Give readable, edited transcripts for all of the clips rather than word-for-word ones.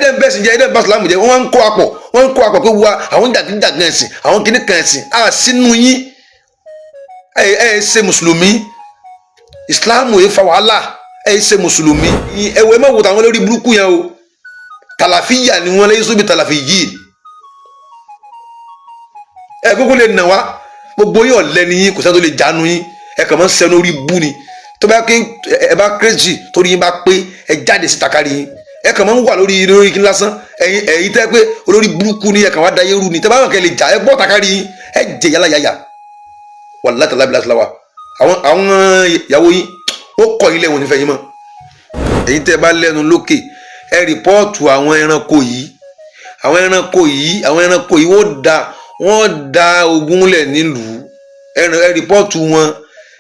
Ẹ̀dẹ̀ ń bẹ́sìn jẹ́, ẹ̀dẹ̀ ń bá Ìsìlámù jẹ́. Wọ́n ń kó apọ̀, wọ́n ń kó apọ̀ pé wa àwọn jàgídíjàgan ẹ̀sìn, àwọn kìnnì kan ẹ̀sìn á sínú yín. Ẹ ẹ ṣe mùsùlùmí, Ìsìlámù yìí fa wàhálà. Ẹ ṣe mùsùlùmí, ẹ wọ, ẹ má wò táwọn olórí burúkú yẹn o. Tàlàfíyà ni wọ́n lẹ́yìn sóbi tàlàfí yìí. Ẹ kúkú lè nà wá, gbogbo yín ọ̀lẹ́ ni yín, kò sẹ́ni tó lè jánu yín. Ẹ kàn máa ń sẹnu orí bú ni. Tó bá ké ẹ bá kérésì torí yín bá pé, ẹ jáde síta kárí yín. Ẹ kàn máa ń wà lórí lórí kí lásán. Ẹ̀yin ẹ̀yin tẹ́ pé olórí burúkú ni, ẹ kàn wá da yẹ́rù ni. Tẹ́ bá wọn kẹ́ lè jà, ẹ bọ́ takárí yín, ẹ jẹ yálà yáyà. Wàláhì tàlábí lásìláwà, àwọn ìyàwó yín ó kọ̀ yín lẹ́wọ̀n nífẹ̀ẹ́ yín mọ́. Ẹ̀yin tẹ́ bá lẹ́nu lókè, ẹ report àwọn ẹranko yìí, àwọn ẹranko yìí, àwọn ẹranko yìí. Wọ́n da ogun lẹ̀ nílùú. Ẹ report wọn,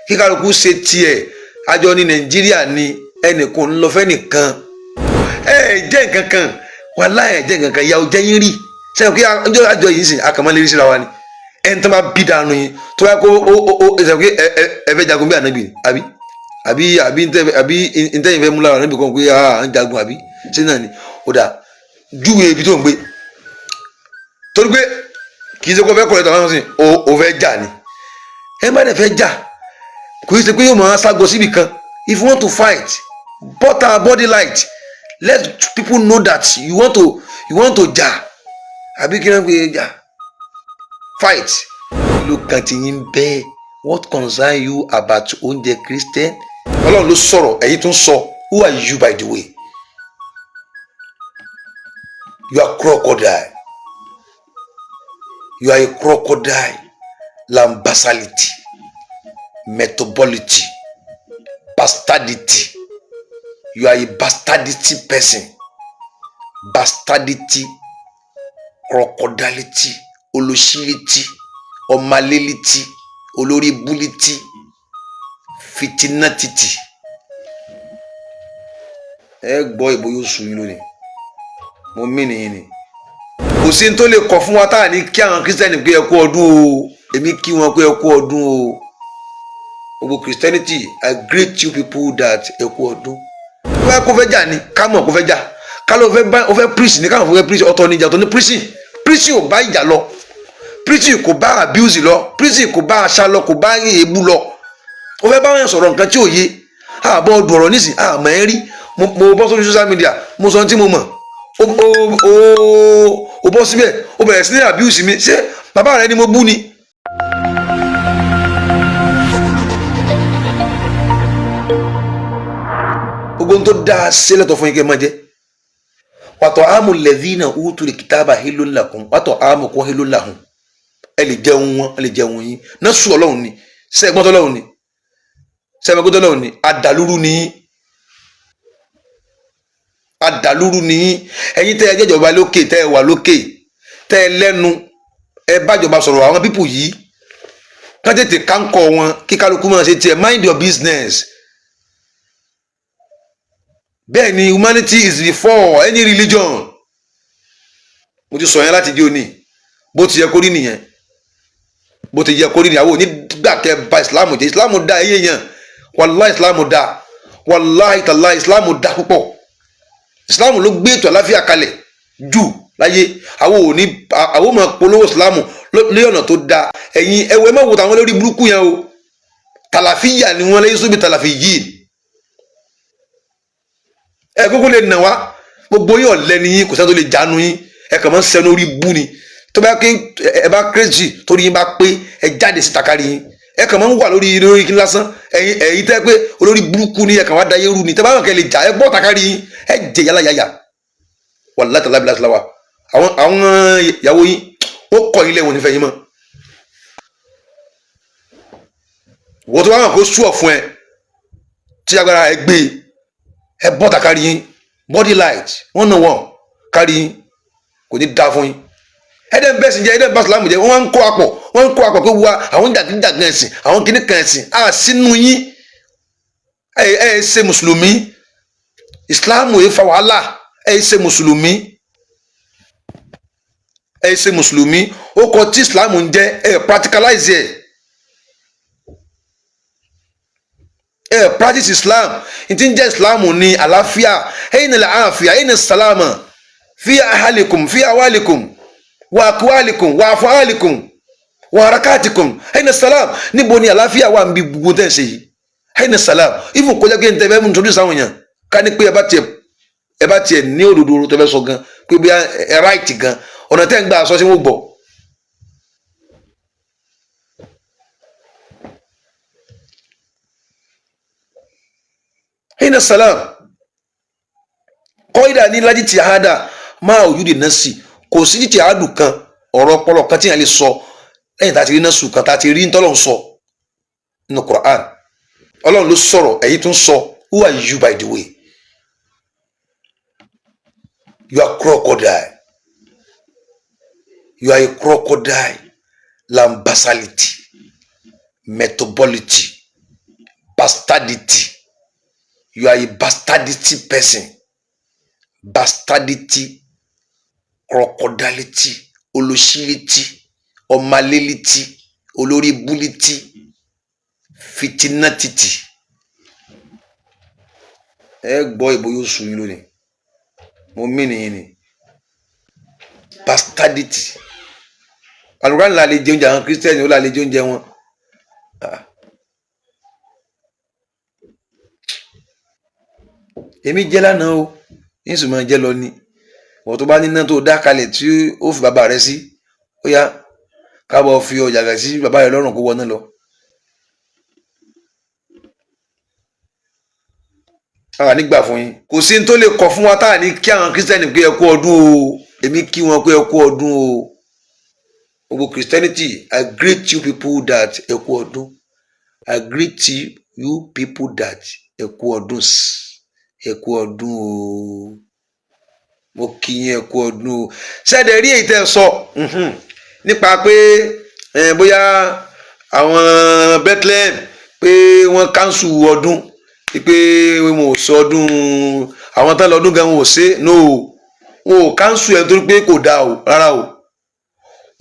kí kálukú ṣe tiẹ̀. Àjọ ní Nàìjíríà ni, ẹnìkan ń lọ fẹ́ nìkan. Ẹ jẹ́ nǹkan kan, wàláhì, ẹ jẹ́ nǹkan kan. Ìyàwó jẹ́ yín rí sẹ́yìn kí ọjọ́ àjọ yìí sìn àkàmọ́ lè rí síra wa ni. Ẹni tó bá bí dànù yín, tó bá kó ó sẹ́yìn kí ẹ fẹ́ jagun bí ànábì, àbí ntẹ́yìn fẹ́ mú lára ànábì kan pé à ń jagun, àbí ṣé náà ni ó dà júwe ibi tó ń gbé, torí pé kì í ṣe kó fẹ́ kọ̀ọ̀lẹ́ tàwọn sìn ó fẹ́ jà ni. Ẹ má dẹ̀ fẹ́ jà, kò í ṣe pé yóò máa ságo síbi kan. If you want to fight, butter body light, let people know that you want to jà, àbí kí wọ́n gbé jà, fight. Ló kàn tí yín bẹ́ẹ̀. What concern you about oúnjẹ Christian? Ọlọ́run ló sọ̀rọ̀, ẹ̀yin tún sọ. Who are you, by the way? You are crocodile. You are a crocodile. Lambasality, metabolity, bastardity. You are a bastardity person. Bastardity, crocodility, olóṣìlítì, ọmọlélítì, olórí búlítì, fitinatiti. Ẹ gbọ́ ìbò yóò sùn yín lónìí. Mo mí nìyí ni kò sí ní tó lè kọ̀ fún wa tá à ní kí àwọn Christian pé ẹ kú ọdún o. Èmi kí wọn pé ẹ kú ọdún o. Gbogbo Christianity, I greet you people that ẹ kú ọdún. Wọ́n kó fẹ́ jà ni, ká mọ̀ kó fẹ́ jà, ká ló fẹ́ bá ó fẹ́ preach ní, káwọn fẹ́ preach. Ọ̀tọ̀ ní ìjà, ọ̀tọ̀ ní preaching. Preaching ò bá ìjà lọ, preaching kò bá abuse lọ, preaching kò bá aṣá lọ, kò bá èébú lọ. Ó fẹ́ bá wọn sọ̀rọ̀ nǹkan tí ò yé àbọ̀ ọdún ọ̀rọ̀ nísìn àmọ́ ẹ rí. Mo bọ́ sórí social media, mo sọ ohun tí mo mọ̀. Ó bọ́ síbẹ̀, ó bẹ̀rẹ̀ sí ní abuse mi. Ṣé bàbá rẹ ni mo bú ni? Gbogbo ohun tó dáa ṣe lẹ́tọ̀ fún yín kẹ́ ẹ máa jẹ. Wàtọ̀ àmú lẹ́dínà utul kitaba hilun lakum, wàtọ̀ àmú kún hilun lahum. Ẹ lè jẹun wọn, ẹ lè jẹun yín náà. Sùn ọlọ́run ni sẹ́gbọ́n tọ́lọ́run ni, sẹ́gbọ́n tọ́lọ́run ni. Adàlúrú ni yín, adàlúrú ni yín. Ẹ̀yin tẹ́ ẹ jẹ́jọba lókè, tẹ́ ẹ wà lókè, tẹ́ ẹ lẹ́nu, ẹ bájọba sọ̀rọ̀. Àwọn people yìí, ká tètè kánkọ̀ wọn, kí kálukú máa ṣe tiẹ̀. Mind your business. Bẹ́ẹ̀ ni, humanity is before any religion. Mo ti sọ yẹn láti di òní. Bó ti yẹ kó rí nìyẹn, bó ti yẹ kó rí nìyẹn. Àwọn onígbà kẹ bà Islam jẹ́. Islam dá ẹyẹ yẹn, wàláhì Islam dá, wàláhì tàlá Islam dá púpọ̀. Islam ló gbé ètò àláfíà kalẹ̀ jù láyé. Àwọn òní àwọn máa polówó Islam lé ọ̀nà tó dáa. Ẹ̀yin ẹ̀wọ̀, ẹ má wo tàwọn olórí burúkú yẹn o. Tàlàfíyà ni wọ́n lẹ́yìn sóbi tàlàfí yìí. Ẹ kúkú lè nà wá, gbogbo yín ọ̀lẹ́ ni yín, kò sẹ́ni tó lè jánu yín. Ẹ kàn máa ń sẹnu orí bú ni. Tó bá ké ẹ bá kérésì torí yín bá pé, ẹ jáde síta kárí yín. Ẹ kàn máa ń wà lórí lórí kí lásán. Ẹ̀yin ẹ̀yin tẹ́ pé olórí burúkú ni, ẹ kàn wá da yẹ́rù ni. Tẹ́ bá wọn kẹ́ lè jà, ẹ bọ́ takárí yín, ẹ jẹ yálà yáyà. Wàláhì tàlábí lásìláwà, àwọn ìyàwó yín ó kọ̀ yín lẹ́wọ̀n nífẹ̀ẹ́ yín mọ́. Wọ́n tó bá wọn kó sú ọ̀ fún ẹ tí agbára ẹ gbé, ẹ bọ́ takárí yín. Body light one on one kárí yín, kò ní dá fún yín. Ẹdẹ ń bẹ sìn jẹ, ẹdẹ ń bá Ìsìlámù jẹ. Wọ́n ń kó apọ̀, wọ́n ń kó apọ̀ pé wa àwọn jàgídíjàgan ẹ̀sìn, àwọn kìnnì kan ẹ̀sìn á sínú yín. Ẹ ẹ ṣe mùsùlùmí, Ìsìlámù yìí fa wàhálà. Ẹ ṣe mùsùlùmí, ẹ ṣe mùsùlùmí. Ó kọ tí Ìsìlámù ń jẹ, ẹ practicalize ẹ, ẹ practice Islam. N ti ń jẹ́ Islam ní àlàáfíà. Ẹ̀yin ní àlàáfíà, ẹ̀yin ní sàlámà. Fi ahalikum, fi awalikum, wa akwalikum, wa afalikum, wa harakatikum, aina salam? Níbo ni àlàáfíà wà ń bí gbogbo tẹ̀ ń ṣe yìí? Aina salam? Even kọjá pé n tẹ́ fẹ́ mú introduce àwọn èèyàn, ká ní pé ẹ bá tiẹ̀ ní òdodo tẹ́ fẹ́ sọ gan, pé bí ẹ right gan, ọ̀nà tẹ́ ń gbà sọ sí wọn gbọ́. Aina salam? Kọ́ídà ní lájí tí a dà máa òjú dè náà sí, kò sí títí àádùn kan, ọ̀rọ̀ ọpọlọ kan tí yẹn lè sọ lẹ́yìn tá a ti rí náà sùn kan, tá a ti rí ntọ́lọ́run sọ nínú Quran. Ọlọ́run ló sọ̀rọ̀, ẹ̀yin tún sọ. Who are you, by the way? You are crocodile. You are a crocodile. Lambasality, metabolity, bastardity. You are a bastardity person. Bastardity, crocodility, olóṣìlítì, ọmọlélítì, olórí búlítì, fitinatìtì. Ẹ gbọ́ ìbò yóò sùn yín lónìí. Mo mí nìyí ni bastardity. Alùpùpù ńlá lè jẹ oúnjẹ àwọn Kírísítẹ́nì, ó là lè jẹ oúnjẹ wọn. Ah. Èmi jẹ́ lánàá o, yín sì máa jẹ́ lọ ni. Wọ́n tó bá níná tó dá kalẹ̀ tí ó fi bàbá rẹ sí, ó yá, káàbọ̀ fi ọjà gà sí bàbá rẹ lọ́rùn kó wọná lọ. A nígbà fún yín, kò sí ní tó lè kọ̀ fún wa tá à ní kí àwọn Kírísítẹ́nì pé ẹ kú ọdún o. Èmi kí wọn pé ẹ kú ọdún o. Gbogbo Christianity, I greet you people that ẹ kú ọdún. I greet you people that ẹ kú ọdún, ẹ kú ọdún o. Mo kí yín, ẹ kú ọdún o. Ṣẹ́ẹ̀dẹ̀ rí èyí tẹ́ ẹ sọ nípa pé bóyá àwọn Bethlehem pé wọ́n cancel ọdún, pé wọn ò sọ ọdún, àwọn tán lọ́dún gan wọn ò ṣe. No, wọn ò cancel ẹ̀ nítorí pé kò dáa o, rárá o.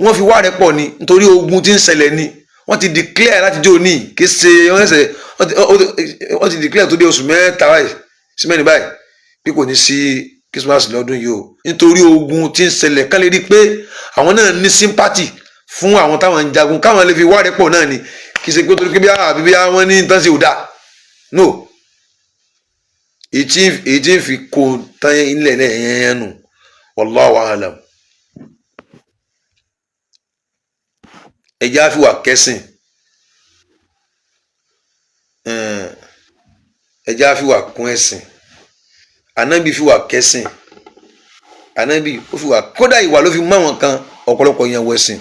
Wọ́n fi wá rẹ̀ pọ̀ ni, nítorí ogun tí ń ṣẹlẹ̀ ni. Wọ́n ti declare láti jó ní kì í ṣe wọ́n ṣẹ̀ṣẹ̀, wọ́n ti declare tó dé oṣù 3 báyìí sí 4 báyìí pé kò ní sí Christmas lọ́dún yìí o, nítorí ogun tí ń ṣẹlẹ̀. Kán lè rí i pé àwọn náà ní sympathy fún àwọn táwọn ń jagun, káwọn lè fi wá rẹ̀ pọ̀ náà ni. Kì í ṣe pé torí pé bí àbí bí wọ́n ní tán sí ò dáa. No, èyí tí ń fi kó tán ilẹ̀ náà yẹn nù. Wallahu alam. Ẹjẹ́ á fi wà kẹ́sìn, ẹjẹ́ á fi wà kún ẹ̀sìn. Ànábì fi wà kẹ́sìn. Ànábì ó fi wà, kódà ìwà ló fi mú àwọn kan, ọ̀pọ̀lọpọ̀ yẹn wọ ẹ̀sìn.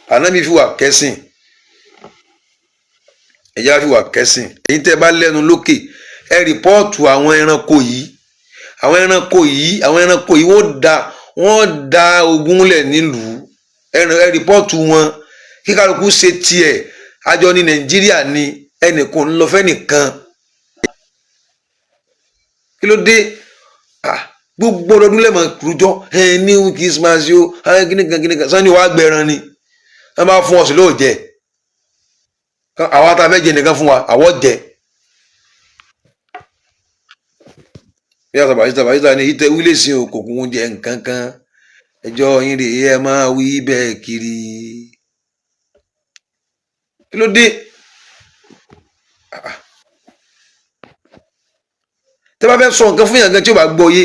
Ànábì fi wà kẹ́sìn. Ẹjẹ́ á fi wà kẹ́sìn. Èyí tẹ́ ẹ bá lẹ́nu lókè, ẹ report àwọn ẹranko yìí, àwọn ẹranko yìí, àwọn ẹranko yìí. Wọ́n da ogun lẹ̀ nílùú. Ẹ report wọn, kí kálukú ṣe tiẹ̀. Àjọ ní Nàìjíríà ni, ẹnìkan ń lọ fẹ́nìkan. Kí ló dé? Gbogbo ọdọọdún lẹ́mọ̀ rújọ́ ẹ ní Christmas yóò kíníkan kíníkan sanni wàá gbẹran ni wọ́n bá fún ọ sí lóòjẹ́. Àwa tá a fẹ́ jẹ nìkan fún wa, àwọ̀ jẹ. Bí a sàbàṣítà bàṣítà ní ìtẹ wílé sí o, kò kún oúnjẹ nǹkan kan. Ẹjọ́ yín rèé, ẹ máa wí bẹ́ẹ̀ kiri. Kí ló dé? Tẹ́ bá fẹ́ sọ nǹkan fún yàn gan tí ó bá gbọ́ yé,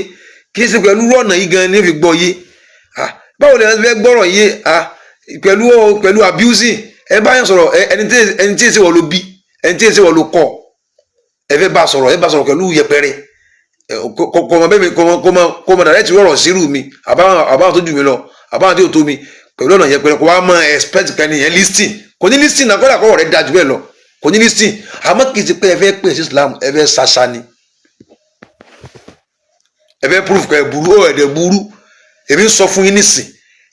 kì í ṣe pẹ̀lú ọ̀nà yìí gan ni ó fi gbọ́ yé. Báwo lè fẹ́ gbọ́rọ̀ yé pẹ̀lú abusing? Ẹ bá yàn sọ̀rọ̀, ẹni tí èsì wọ̀ ló bí, ẹni tí èsì wọ̀ ló kọ̀, ẹ fẹ́ bá sọ̀rọ̀, ẹ bá sọ̀rọ̀ pẹ̀lú yẹpẹrẹ. Kò mọ bẹ́ẹ̀ mi, kò mọ dàrẹ́tì rọ̀rọ̀ sírù mi, àbáwọn tó jù mí lọ, àbáwọn tí ò tó mi, pẹ̀lú ọ̀nà yẹpẹrẹ. Kò wá mọ expect kan nìyẹn listing, kò ní listing náà. Kọ́dà kọ́ rẹ̀ dájú bẹ́ẹ̀ lọ, kò ní listing. Àmọ́ kì í ṣe pé ẹ fẹ́ pè sí Islam, ẹ fẹ́ ṣaṣa ni, ẹ fẹ́ proof kẹ́ ẹ burú. Ó ẹ̀dẹ̀ burú. Èmi ń sọ fún yín nísìn,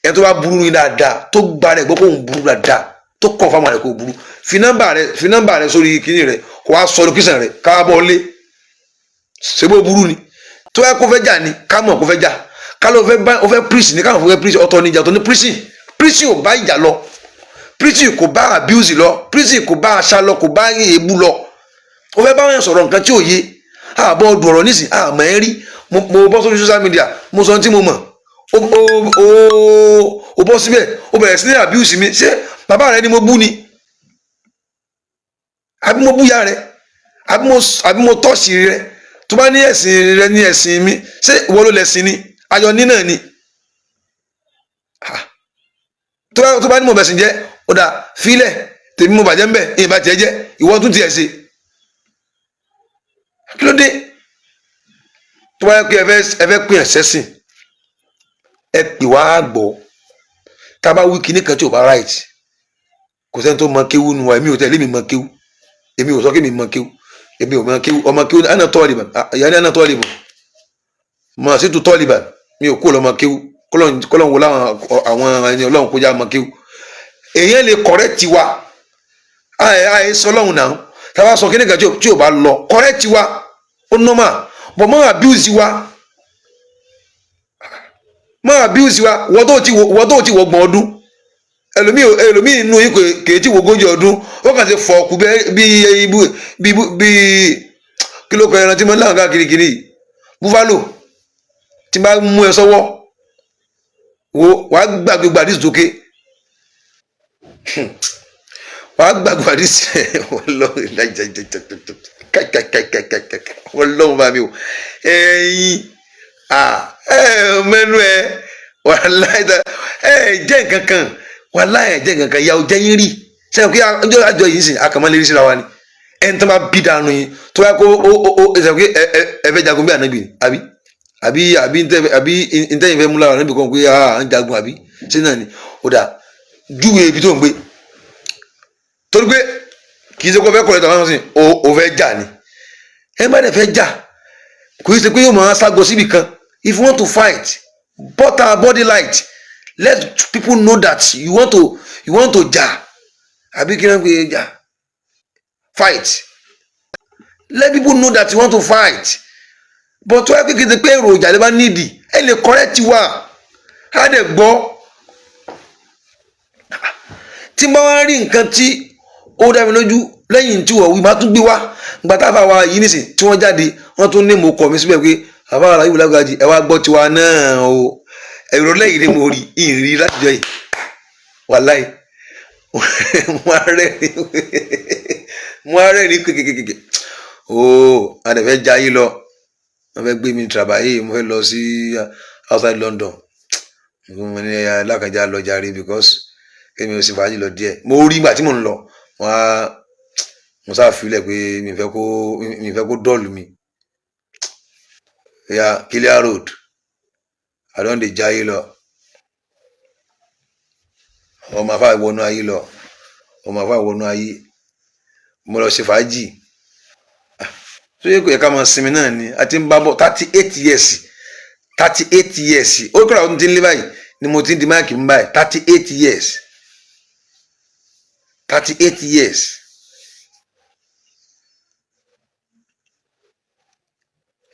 ẹ tó bá burú yín dáadáa, tó gba rẹ̀ gbọ́ kó ń burú dáadáa, tó kọ̀ fáwọn rẹ̀ kó burú, fi nọ́mbà rẹ̀ sórí kíní rẹ̀, kó wá sọ location rẹ̀, káwá lé ṣebó burú ni. Tó yẹ kó fẹ́ jà ni, ká mọ̀ kó fẹ́ jà, ká ló fẹ́ bá ó fẹ́ preach ní, ká mọ̀ kó fẹ́ preach. Ọ̀tọ̀ ni ìjà, ọ̀tọ̀ ni preaching. Preaching ò bá ìjà lọ, preaching kò bá abuse lọ, preaching kò bá aṣa lọ, kò bá èébú lọ. Ó fẹ́ bá wọn sọ̀rọ̀ nǹkan tí ò yé. Àbọ̀ ọdún ọ̀rọ̀ nísìn àmọ́ ẹ rí. Mo bọ́ sórí social media, mo sọ ohun tí mo mọ̀. Ó bọ́ síbẹ̀, ó bẹ̀rẹ̀ sí ní abuse mi. Ṣé bàbá rẹ ni mo bú ni, àbí mo bú ya rẹ, àbí mo tọ́ọ̀ṣì rẹ? Tó bá ní ẹ̀sìn rẹ ní ẹ̀sìn mi, ṣé ìwọ ló lẹ̀sìn ni? Ayọ̀ ní náà ni. Ah. Tó bá ní mo bẹ̀sìn jẹ́, ó dà, fílẹ̀ tèmi. Mo bàjẹ́ ń bẹ̀, ìyẹn bá tiẹ̀ jẹ́, ìwọ tún tiẹ̀ ṣe. Kí ló dé? Tó bá yẹ pé ẹ fẹ́ pín ẹ̀sẹ̀ sìn, ẹ pè wá gbọ́. Tá a bá wí kinní kan tí ò bá right, kò sẹ́ni tó mọ kéwú nu wa. Èmi ò tẹ̀lé mi mọ kéwú, èmi ò sọ kí mi mọ kéwú, èmi ò mọ kéwú. Ọmọ kéwú أنا طالبا yàrá أنا طالبا mọ sí tu طالبا. Mi ò kú lọ́mọ kéwú. Kọ́lọ́n wo láwọn àwọn ẹni Ọlọ́run kó já mọ kéwú. Èèyàn lè correct wa. Àì àì sọ Ọlọ́run náà. Tá a bá sọ kíní kan tí ò bá lọ, correct wa, ó normal, but mọ́ abuse wa, mọ́ abuse wa. Wọ́n tó ti wọ 30 ọdún, ẹlòmíì nínú yín kò tí wo 40 ọdún, ó kàn ti fọ ọkù bí bí bí kí ló kọ ẹran tí mo ń láwọn káàkiri kiri yìí, buffalo. Tí n bá mú ẹ sọ́wọ́ wo, wàá gbàgbé gbàdí sókè, wàá gbàgbé àdìsí. Ọlọ́run Ọlọ́run bá mi o. Ẹ̀yin ẹ mẹ́nu ẹ, wàláhì ẹ jẹ́ nǹkan kan, wàláhì ẹ jẹ́ nǹkan kan. Ìyàwó jẹ́ yín rí sẹ́yìn kí ọjọ́ àjọ yìí sìn àkàmọ́ lè rí síra wa ni. Ẹni tó bá bí dànù yín, tó bá kó ó sẹ́yìn kí ẹ fẹ́ jagun bí ànábì ni, àbí ntẹ́yìn fẹ́ mú lára ànábì kan pé à ń jagun, àbí ṣé náà ni? Ó dà, júwe ibi tó ń gbé, torí pé kì í ṣe kó fẹ́ kọ̀ọ̀lẹ́ tàwọn sìn o fẹ́ jà ni. Ẹ má dẹ̀ fẹ́ jà, kò í ṣe pé yóò máa ságo síbì kan. If you want to fight, butter body light, let people know that you want to jà, àbí kí ló ń pè é, jà, fight. Let people know that you want to fight. But tó yẹ kí kìí ṣe pé èròjà lè bá nídìí, ẹ lè correct wa, á dẹ̀ gbọ́. Tí n bá wá rí nǹkan tí ó dá mi lójú lẹ́yìn tí wọ́n wí, máa tún gbé wá. Gba tá a fà wá yìí nísìn tí wọ́n jáde, wọ́n tún ní mo kọ̀ mí síbẹ̀ pé àbá àlàyé ìwúlágbàjì, ẹ wá gbọ́ tiwa náà o. Ẹ̀rọ lẹ́yìn ni mo rí ìrìn látijọ́ yìí. Wàláì, mo á rẹ́rìn kékeré ooo. A dẹ̀ fẹ́ jayé lọ, wọ́n fẹ́ gbé mi travailler, mo fẹ́ lọ sí outside London. Mo ní alákànjá lọ jàre, because kémi ò sì fàájì lọ díẹ̀. Mo rí ìgbà tí mò ń lọ, wọ́n á mo sáà filẹ̀ pé mi fẹ́ kó dọ́ọ̀lù mi. Ya clear road, I don dey jayé lọ. Ọmọ àfa wọnú ayé lọ, ọmọ àfa wọnú ayé, mo lọ ṣe fàájì. Tó yẹ kó yẹ ká máa sinmi náà ni. A ti ń bá bọ̀ 38 years, 38 years. Ó kọ́ra ọdún tí ń lé báyìí ni mo ti ń di mic ń báyìí. 38 years, 38 years.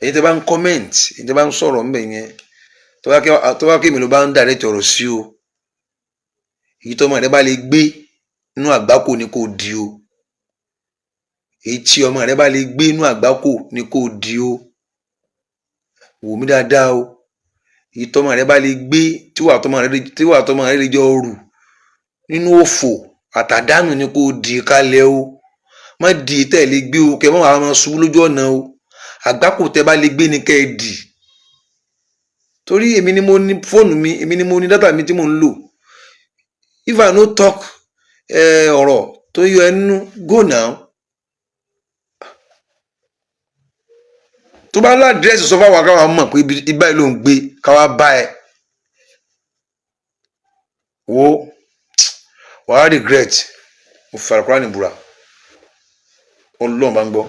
Èyí tẹ́ bá ń comment, èyí tẹ́ bá ń sọ̀rọ̀ ńbẹ̀ yẹn, tó bá kí èmi ló bá ń direct ọ̀rọ̀ sí o, èyí tó ọmọ rẹ bá lè gbé inú àgbákò ni kò di o. Èyí tí ọmọ rẹ bá lè gbé inú àgbákò ni kò di o. Wò mí dáadáa o. Èyí tọmọ rẹ bá lè gbé, tí wàá tọmọ rẹ lè jọ rù nínú òfò àtàdánù ni kò di kalẹ̀ o. Má di tẹ́ lè gbé o, kẹ́ mọ́ àwọn máa ṣubú lójú ọ̀nà o. Àgbákò tẹ́ bá lè gbé ni kẹ́ ẹ dì, torí èmi ni mo ní fóònù mi, èmi ni mo ní data mi tí mò ń lò. If I no talk ọ̀rọ̀ tó yọ ẹnu, go now. Tó bá ládírẹ́sì, sọ fáwọn káwa mọ̀ pé ibà yìí ló ń gbé, káwa bá ẹ wo, wàá regret. Mo fara kúrò níbúra, Ọlọ́run bá ń gbọ́.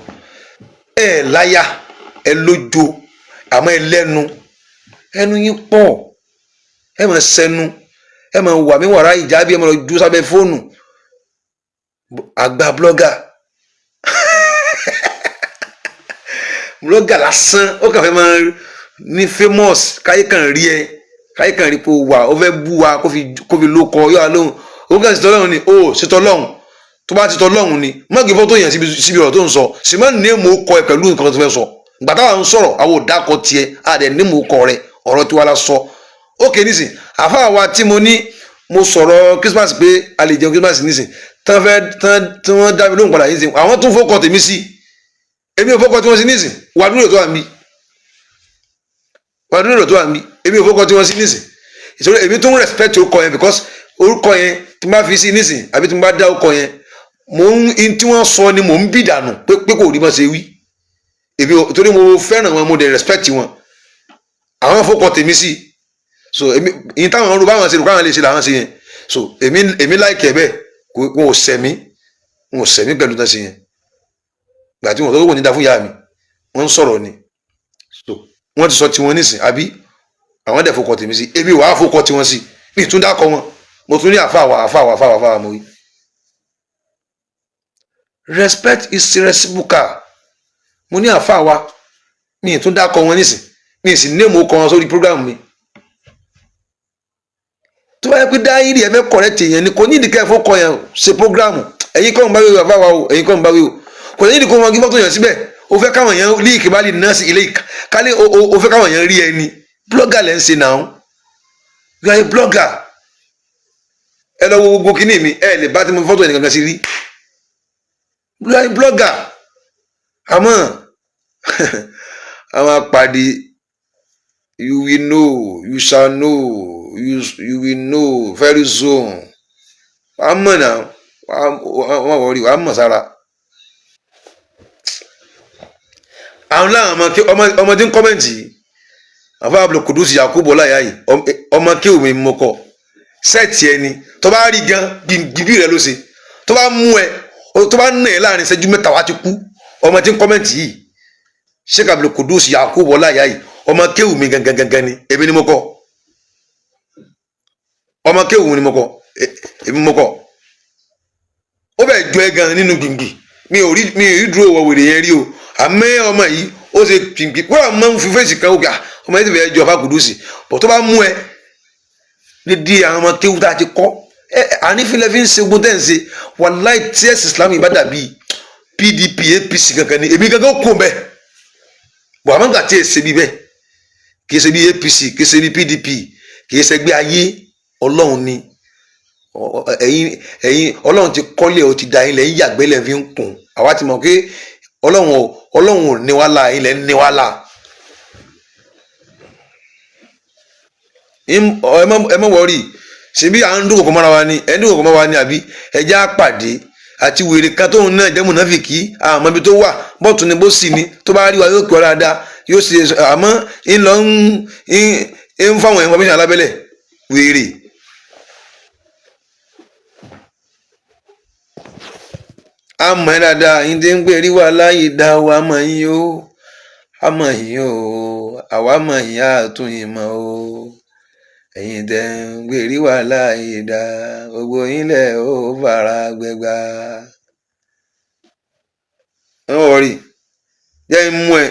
Ẹ láyà, ẹ lójo, àmọ́ ẹ lẹ́nu, ẹnu yín pọ̀. Ẹ máa sẹnu, ẹ máa wà mí wàrà ìjábí, ẹ máa lọ jó sábẹ́ fóònù. Àgbà blogger, blogger lásán, ó kàn fẹ́ máa ní famous, káyé kàn rí ẹ, káyé kàn rí pé ó wà, ó fẹ́ bú wa kó fi ló kọ yóò lóhùn. Ó kàn sí tọ́lọ́hún ni, ó sí tọ́lọ́hún. Tó bá ti tọ́lọ́hún ni, má gbé fọ́tò yẹn síbi ọ̀rọ̀ tó ń sọ, sì má ní èèmọ̀ kọ ẹ pẹ̀lú nǹkan tó fẹ́ sọ. Ìgbà táwa ń sọ̀rọ̀, àwọn ò dákọ̀ tiẹ̀, àdẹ̀ ní mò ń kọ rẹ, ọ̀rọ̀ tiwa la sọ. Ókè nísìn, àfáà wa tí mo ní mo sọ̀rọ̀ Christmas pé a lè jẹun Christmas nísìn, tán fẹ́ tán tí wọ́n dá mi lóhùn padà yìí sìn, àwọn tún fọ́kọ̀ tèmi sí, èmi ò fọ́kọ̀ tí wọ́n sí nísìn. Wà dúró tó wà mí, wà dúró tó wà mí, èmi ò fọ́kọ̀ tí wọ́n sí nísìn. Ìṣòro èmi tún respect orúkọ yẹn, because orúkọ yẹn tí n bá fi sí nísìn àbí tí n bá dá orúkọ yẹn, mò ń in tí wọ́n sọ ni mò ń bì dànù pé kò rí bọ́n ṣe wí. Èmi ò torí mo fẹ́ràn wọn, mo dẹ̀ respect wọn, àwọn fọ́kọ̀ tèmi sí. So èmi ìyẹn táwọn ọrùn báwọn ṣe rò káwọn lè ṣe làwọn ṣe yẹn. So èmi like ẹ bẹ́ẹ̀, kò wọn ò sẹ̀mí, wọn ò sẹ̀mí pẹ̀lú tán ṣe yẹn. Gbà tí wọn tó kò ní da fún ìyá mi, wọ́n ń sọ̀rọ̀ ni. So wọ́n ti sọ tiwọn nísìn, àbí àwọn dẹ̀ fọkọ̀ tèmi sí, èmi wàá fọkọ̀ tiwọn sí, mi tún dákọ̀ wọn, mo tún ní àfàwà àfàwà àfàwà àfàwà. Mo wí respect is reciprocal. Mo ní àfàwà, mi tún dákọ̀ wọn nísìn, mi sì ní èmò kan wọn sórí program mi. Tó bá yẹ pé dáhìrì ẹ fẹ́ correct yẹn ni, kò ní ìdíkẹ́ fọkọ̀ yẹn ṣe program. Ẹ̀yin kọ́ ń bá wí o, àfàwà o, ẹ̀yin kọ́ ń bá wí o. Kò ní ìdíkọ́ wọn kí fọ́tò yẹn síbẹ̀. O fẹ́ káwọn yẹn lé ìkébálì náà sí ilé kálí, o fẹ́ káwọn yẹn rí ẹni. Blogger lẹ́ ń ṣe náà, you are a blogger. Ẹ lọ wo gbogbo kíní mi, ẹ lè bá tí mo fọ́tò ẹnì kankan sí rí. You are a blogger. Àmọ́ àwọn apàdé, you will know, you shall know, you will know very soon. Wàá mọ̀ náà, wàá wọrí, wàá mọ̀ sára. Àwọn láwọn ọmọ tí ń comment yìí, àfa Abdul Kudus Yakubu ọláyà yìí, ọmọ kí omi mọ kọ set ẹni tó bá rí gan gbìngbì rẹ ló ṣe, tó bá mú ẹ, tó bá nà ẹ láàrin ìṣẹ́jú 3 wá ti kú. Ọmọ tí ń comment yìí, Sheikh Abdul Kudus Yakubu ọláyà yìí, ọmọ kéwù mi gangan gangan ni, èmi ni mo kọ. Ọmọ kéwù ni mo kọ, èmi mo kọ. Ó bẹ̀ jọ ẹ gan nínú gbìngbì. Mi ò rí dúró wọ wèrè yẹn rí o. Àmọ́ ọmọ yìí ó ṣe gbìngbì kó àwọn máa ń fi fèsì kan òkè. Ọmọ yìí ti fẹ́ jọ Fákùdùsì bọ̀. Tó bá mú ẹ dídí àwọn ọmọ kéwù tá a ti kọ́ ẹ, ànífilẹ̀ fi ń ṣe ogun tẹ́ ń ṣe. Wàláì, tí ẹ̀sìn Islam yìí bá dàbí PDP, APC kankan ni, èmi gangan kò bẹ́ẹ̀ bọ̀. Àmọ́ gbà tí ẹ ṣe bí bẹ́ẹ̀, kì í ṣe bí APC, kì í ṣe bí PDP, kì í ṣe gbé ayé Ọlọ́run ni. Ẹ̀yin Ọlọ́run ti kọ́lé, ó ti da ilẹ̀ ń yàgbẹ́ lẹ̀ fi ń kùn. Àwa ti mọ̀ pé Ọlọ́run ò ní wá la, ilẹ̀ ń ní wá la. Ẹ má worry, ṣebí à ń dúnkòkò mọ́ra wa ni, ẹ ń dúnkòkò mọ́ra wa ni, àbí ẹ jẹ́ àpàdé àti wèrè kan tóun náà jẹ́ mùnáfìkì, àmọ́ ibi tó wà bọ́ọ̀tún ni bó sì ni, tó bá rí wa yóò kí ọ dáadáa, yóò ṣe. Àmọ́ ń lọ ń fáwọn information alábẹ́lẹ̀ wèrè. Àmọ́ ẹ dáadáa, yín tí ń pè rí wa láyé dá wa mọ̀ yín o, àmọ̀ yín o, àwa mọ̀ yín, àtún yín mọ̀ o. Ẹ̀yin tẹ́ ń pè rí wa láyé dá, gbogbo yín lẹ̀ ó fara gbẹgbà. Ẹ wọ́n rí jẹ́ ń mú ẹ.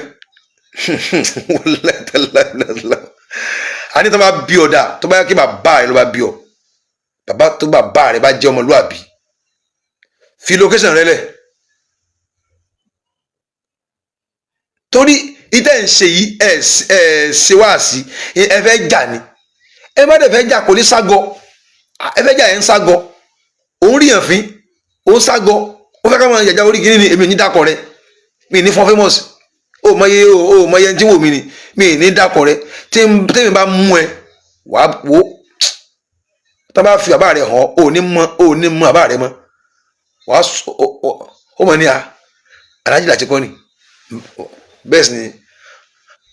Àní tó bá bí ọ dáa, tó bá yẹ kí bàbá rẹ ló bá bí ọ, bàbá tó bàbá rẹ bá jẹ́ ọmọlúwàbí, fi location rẹ lẹ̀. Torí ìtẹ́ ń ṣe yìí, ẹ ṣe wá sí ẹ fẹ́ jà ni. Ẹ má dẹ̀ fẹ́ jà, kò ní ságọ. Ẹ fẹ́ jà, ẹ ń ságọ, òun rí yàn fín, òun ságọ, ó fẹ́ ká máa jàjà orí kìíní ni. Èmi ò ní dákọ̀ rẹ, mi ní fọ́n famous ó mọye ó mọye ẹni tí wò mí ni, mi ní dákọ̀ rẹ. Tẹ́mi bá mú ẹ wàá wò, tá bá fi bàbá rẹ hàn, ó ní mọ, ó ní mọ bàbá rẹ mọ, wàá ó mọ ní a alájí làti kọ́ ni. Bẹ́ẹ̀ sì ni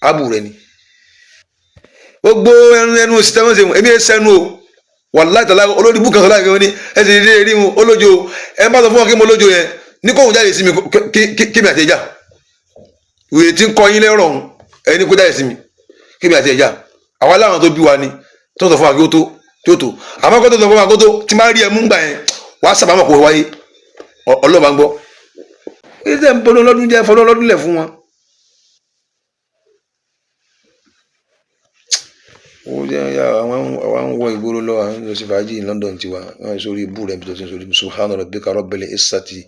abu rẹ ni gbogbo ẹnu ẹnu òsì tẹ́wọ́n ṣe. Èmi ẹ sẹ́nu o, wàláì tàlá olórí búkan sọ láìpẹ́ wọn ní ẹ sì rí rí wọn olójo. Ẹ bá sọ fún wọn kí mo lójo yẹn ní kóhun jáde sí mi, kí mi àti ẹja wèrè tí ń kọ yín lẹ́rọ̀ ọ̀hún, ẹni kó jáde sí mi kí mi àti ẹja. Àwa láwọn tó bí wa ni tó ń sọ fún wa kí ó tó tí ó tó, àmọ́ kó tó sọ fún wa kó tó tí máa rí ẹ mú gbà yẹn, wàá sábà mọ̀ kó wáyé. Ọlọ́ba ń gbọ́ ẹ ṣe ń bọ́lọ́ lọ́dún jẹ́ fọlọ́ lọ́dún lẹ̀ fún wọn. Ó jẹ́ àwọn ń wọ ìgboro lọ, àwọn ń lọ sí fàájì ní London tiwa, wọ́n ń sórí ibú rẹ̀ bí tó ti ń sórí. Subhana rabbika rabbil izzati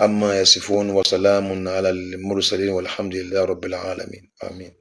Amma yasifun wa salamun ala al-mursalin walhamdulillahi rabbil alamin. Amin.